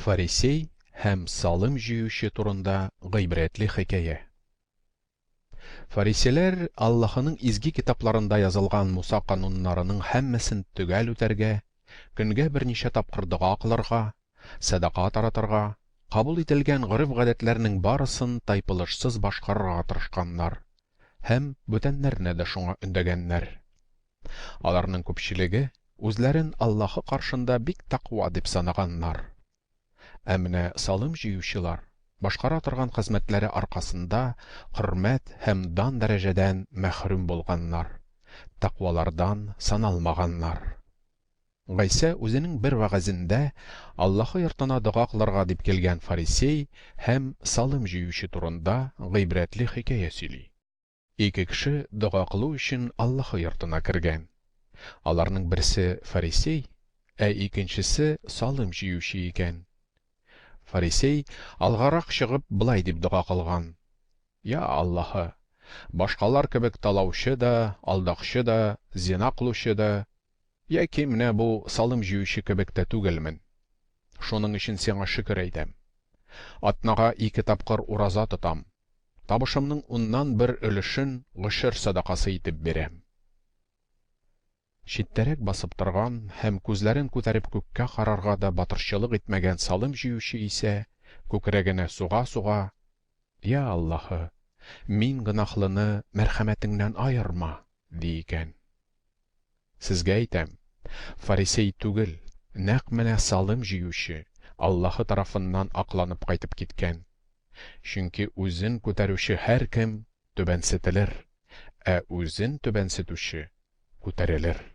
Фарисей һәм салым җыючы турында гыйбрәтле хикәя. Фарисейләр Аллаһының изге китапларында язылган Муса кануннарының һәммәсен төгәл үтәргә, көнгә берничә тапкыр дога кылырга, сәдака таратырга, кабул ителгән гореф-гадәтләрнең барысын тайпылышсыз башкарырга тырышканнар һәм бүтәннәрне дә шуңа өндәгәннәр. Аларның күпчелеге үзләрен Аллаһы каршында бик тәкъва дип санаганнар. Ә менә салым җыючылар башкара торган хезмәтләре аркасында хөрмәт һәм дан-дәрәҗәдән мәхрүм булганнар, тәкъвалардан саналмаганнар. Гайсә үзенең бер вәгазендә Аллаһы йортына дога кылырга дип килгән фарисей һәм салым җыючы турында гыйбрәтле хикәя сөйли. Ике кеше дога кылу өчен Аллаһы йортына кергән. Аларның берсе фарисей, ә икенчесе салым җыючы икән. Фарисей алгарак чыгып болай дип дога кылган: Я Аллаһы, башкалар кебек талаучы да, алдакчы да, зина кылучы да, яки менә бу салым җыючы кебек тә түгелмен. Шуның өчен сиңа шөкер әйтәм. Атнага ике тапкыр ураза тотам. Табышымның уннан бер өлешен гошер сәдакасы итеп бирәм. Читтәрәк басып торган һәм күзләрен күтәреп күккә карарга да батырчылык итмәгән салым җыючы исә, күкрәгенә суга-суга, Я Аллаһы, мин гөнаһлыны мәрхәмәтеңнән аерма, ди икән. Сезгә әйтәм, фарисей түгел, нәкъ менә салым җыючы Аллаһы тарафыннан акланып кайтып киткән. Чөнки үзен күтәрүче һәркем түбәнсетелер, ә үзен түбәнсетүче күтәрелер.